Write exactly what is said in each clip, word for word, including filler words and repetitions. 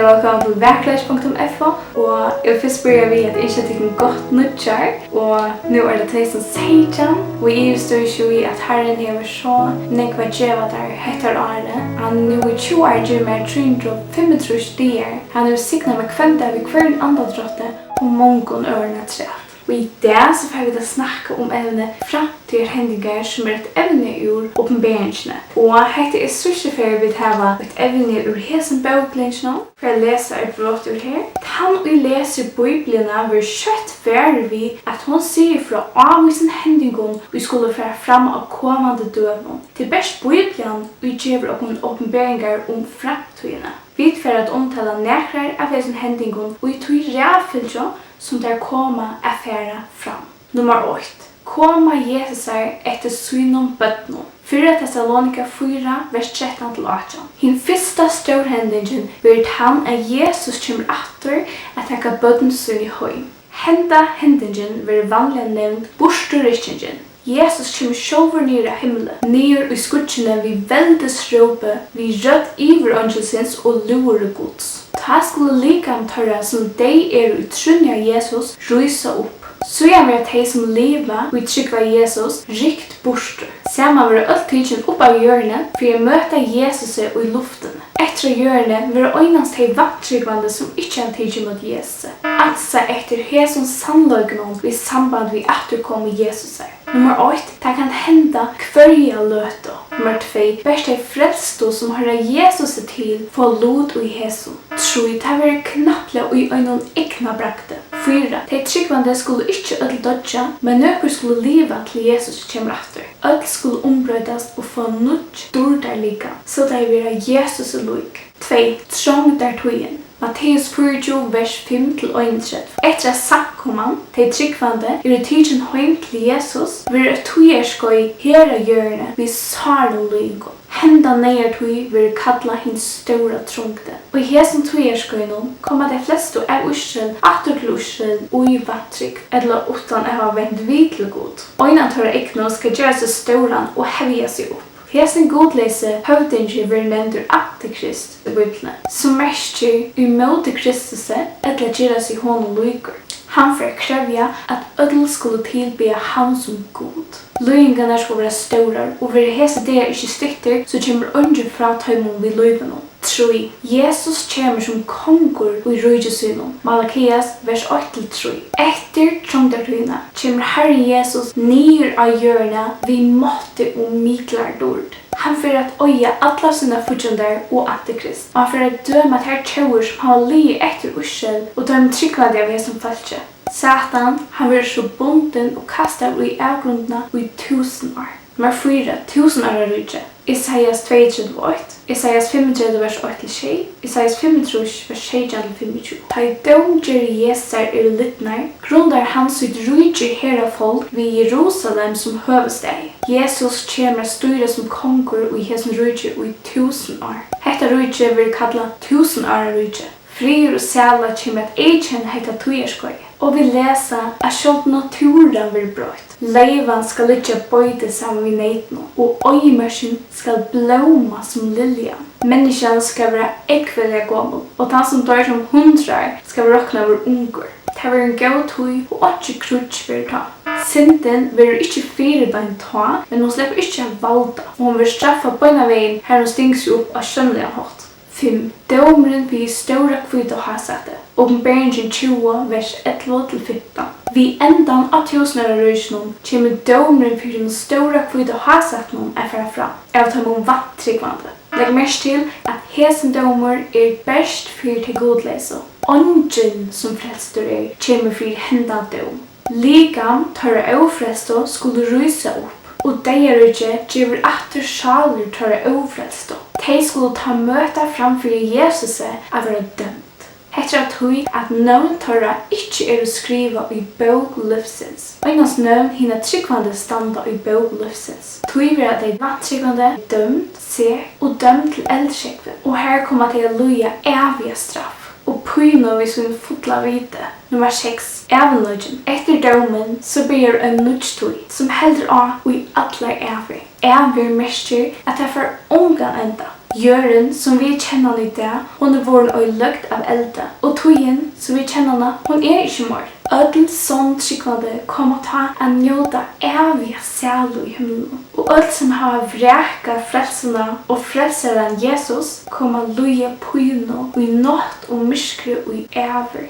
Vælkomin til vakurleiki punktum f o, og eg vil fyrst byrja við at ynskja tykkum gott nýggjár, og nú er tað tvey túsund og seytjan, og eg ivist í ikki í, at Harrin hevur so nógv at geva tær hetta árið. Hann nú í tjúgu ár givið mær trý hundrað og fimmogtrýss dagar. Hann hevur signað meg hvønn dag við hvørjum andadrátti og mongum øðrum afturat. Og í dag so fara vit at snakka um evnið framtíðarhendingar, sum er eitt evni úr Opinberingini. Og hetta er síðstu ferð, vit hava eitt evni úr hesum bóklinginum. Fari at lesa eitt brot úr her. Tann, ið lesur Bíbliuna, verður skjótt varur við, at hon sigur frá ávísum hendingum, ið skulu fara fram á komandi døgum. Tað er bert Bíblian, ið gevur okkum opinberingar um framtíðina. Vit fara at umtala nakrar av hesum hendingum í tí raðfylgju, sum tær koma at fara fram. Nummar eitt. Koma Jesusar eftir sínum børnum. Fyrra Tessalonika fýra, vers trettan til átjan. Hin fyrsta stórhendingin verður tann, at Jesus kemur aftur at taka børn síni heim. Henda hendingin verður vanliga nevnd burturrykkingin. Jesus kemur sjálvur niður av himli, niður í skýggini við veldisrópi, við rødd yvireingilsins og lúðri Guds. Tá skulu likam teirra, sum deyð eru í trúnni á Jesus, rísa upp. Síðan verða tey, sum liva, ið trúgva Jesus, rykt burtur. Saman verða øll tikin upp av jørðini fyri at møta Jesusi í luftini. Eftir á jørðini verða einans tey vantrúgvandi, sum ikki hava tikið ímóti Jesusi. Ansa eftir hesum sannleikunum í samband við afturkomu Jesusar. Nummar eitt, tað kann henda hvørja løtu. Nummar tvey, bert tey frelstu, sum hoyra Jesusi til, fáa lut í hesum. Trý, tað verður knappliga í einum eygnabragdi. Fýra, tey trúgvandi skulu ikki øll doyggja, men nøkur skulu liva, til Jesus kemur aftur. Øll skulu umbroytast og fáa nýggj dýrdarlikam, so tey verða Jesusi lík. Tvey, trongdartíðin. Matteus fýraogtjúgu, vers fimm til einogtretivu. Eftir at samkoman, tey trúgvandi, eru tikin heim til Jesus, verður eitt tíðarskeið her á jørðini við sárum líðingum. Henda neyðartíð verður kallað hin stóra trongdin. Í hesum tíðarskeiðinum koma tey flestu av Ísrael aftur til Ísrael í vantrúgv, ella uttan at hava vent við til Gud. Ein av teirra egnu skal gera seg stóran og hevja seg upp. Hesin gudleysi høvdingi verður nevndur Antikrist í Bíbliuni, sum merkir í móti Kristusi, ella gera seg honum líkur. Hann fer at krevja, at øll skulu tilbiðja hann sum Gud. Líðingarnar skulu vera stórar, og verður hesir dagar ikki styttir, so kemur eingin frá teimum við lívinum. Trý, Jesus kemur sum kongur í ríki sínum. Malakias, vers eitt til trý. Eftir trongdartíðina kemur Harrin Jesus niður á jørðina við mátti og mikilari dýrd. Hann fer at oyða allar sínar fíggindar og antikrist, og hann fer at døma tær tjóðir, sum hava liðið eftir Ísrael og teimum trúgvandi av hesum fólki. Satan, hann verður so bundin og kastaður í avgrundina í túsund ár. Nummar fýra, túsundáraríkið. Esaias tveyogtretivu eitt, Esaias fimmogtretivu, vers eitt til sjey, Esaias fimmogtrýss, vers seytjan til fimmogtjúgu. Tá ið dómgerðir Jesusar eru lidnar, grundar hann sítt ríki her á fold við Jerusalem sum høvuðsstaði. Jesus kemur at stýra sum kongur í hesum ríki í túsund ár. Hetta ríki verður kallað túsundáraríkið. Friður og sæla kemur at eyðkenna hetta tíðarskeiðið, og vit lesa, at sjálvt náttúran verður broytt. Leyvan skal liggja á beiti saman við neytunum, og oyðimørkin skal blóma sum liljan. Menniskjan skal vera ógvuliga gomul, og tann, sum doyr sum hundrað ár, skal vera roknaður ungur. Tað verður ein góð tíð, og einki kríggj verður tá. Syndin verður ikki fyribein tá, men hon sleppur ikki at valda, og hon verður straffað beinanvegin, har hon stingur seg upp á sjónligan hátt. Fimm. Dómurin fyri stóra hvíta hásætið. Opinberingin tjúgu, vers ellivu til fimtan. Við endan á túsundáraríkinum kemur dómurin fyri hinum stóra hvíta hásætinum at fara fram av teimum vantrúgvandi. Legg merki til, at hesin dómur er bert fyri tey gudleysu. Eingin, sum frelstur er, kemur fyri hendan dóm. Likam teirra ófrelstu skulu rísa upp, og deyðaríkið gevur aftur sálir teirra ófrelstu. Tey skulu tá møta fram fyri Jesusi at verða dømd. Hetta er av tí, at nøvn teirra ikki eru skrivað í bók lívsins. Einans nøvn hinna trúgvandi standa í bók lívsins. Tí verða tey vantrúgvandi dømd, sek og dømd til eldsjógvin, og har koma tey at líða æviga straff og pínu við sínum fulla viti. Nummar seks. Ævinleikin. Eftir dómin, so byrjar ein nýggj tíð, sum heldur á í allar ævir. Ævir merkir, at tað fær ongan enda. Jørðin, sum vit kenna hana í dag, hon er vorðin oyðiløgd av eldi, og tíðin, sum vit kenna hana, hon er ikki meir. Øll sonn trúgvandi koma tá at njóta æviga sælu í himlinum, og øll, sum hava vrakað frelsuna og frelsaran Jesus, koma at líða pínu í nátt og myrkri í ævir.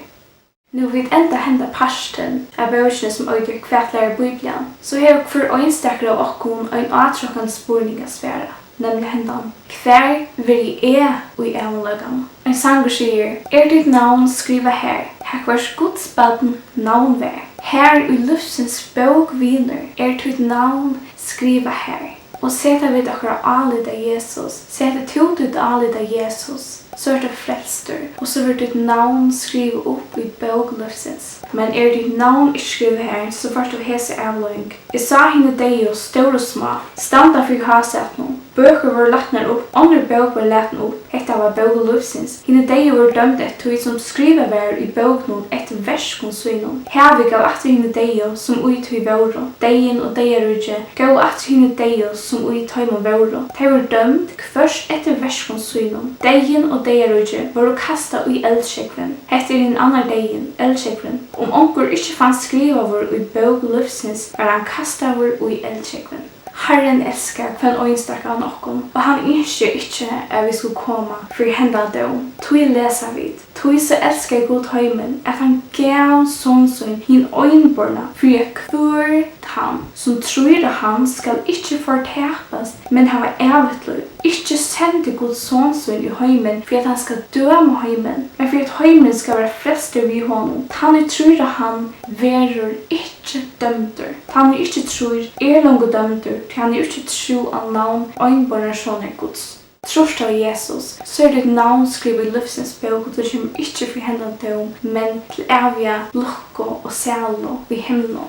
Nú vit enda henda partin av bókini, sum eitur Hvat lærir Bíblian?, so hevur hvør einstakur av okkum ein átrokandi spurning at svara, nemliga hendan: Hvar verði eg í ævinleikanum? Ein sangur sigur: Er títt navn skrivað har, har hvørt Guds barn navn var? Har í lívsins bók, vinur, er títt navn skrivað har. Og seta vit okkara álit á Jesus, setir tú títt álit á Jesus, so ert tú frelstur, og so verður títt navn skrivað upp í bók lívsins. Men er títt navn ikki skrivað har, so fært tú hesa avleiðing: Eg sá hini deyðu, stór og smá, standa fyri hásætinum. Bøkur vóru latnar upp, onnur bók varð latin upp, hetta var bók lívsins. Hini deyðu vóru dømd eftir tí, sum skrivað var í bókunum, eftir verkum sínum. Havið gav aftur hini deyðu, sum í tí vóru. Deyðin og deyðaríkið góvu aftur hini deyðu, sum í teimum vóru. Tey vóru dømd, hvørt eftir verkum sínum. Deyðin og deyðaríkið vóru kastað í eldsjógvin. Hetta er hin annar deyðin, eldsjógvin. Um onkur ikki fanst skrivaður í bók lívsins, varð hann kastaður í eldsjógvin. Harrin elskar hvønn einstakan okkum, og hann ynskir ikki, at vit skulu koma fyri hendan dóm. Tí lesa vit: Tí so elskaði Gud heimin, at hann gav son sín hin einborna, fyri at hvør tann, sum trýr á hann, skal ikki fortapast, men hava ævigt lív. Ikki sendi Gud son sín í heimin, fyri at hann skal døma heimin, men fyri at heimurin skal vera frelstur við honum. Tann, ið trýr á hann, verður ikki dømdur. Tann, ið ikki trýr, er longu dømdur, tí hann hevur ikki trúð á navn einborna sonar Guds. Trýrt á Jesus, so er títt navn skrivað í lívsins bók, og tú kemur ikki fyri hendan dóm, men til æviga lukku og sælu í himlinum.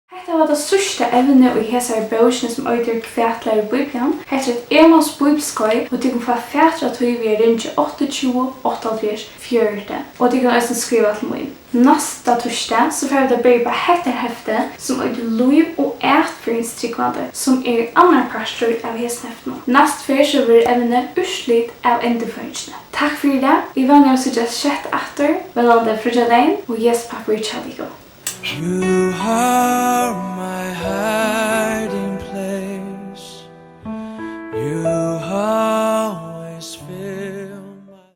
Hetta var tað síðsta evnið í hesari bókini, sum eitur Hvat lærir Bíblian? Hetta er eitt einmans bíbliuskeið, og tit kunnu fáa fatur á tí við at ringja áttaogtjúgu, áttaoghálvfjerðs, fjøruti, og tit kunnu eisini skriva til mín. Næsta týsdag, so fara vit at byrja upp á hetta heftið, sum eitur Lív og atferðin trúgvandi, sum er annar partur av hesum heftinum. Næstu ferð, so verður evnið úrslit av endurføðingini. Takk fyri í dag. Eg vóni, at vit síggjast skjótt aftur, vónandi fríggjadagin, og Jesu pápi hjá tykkum. You are my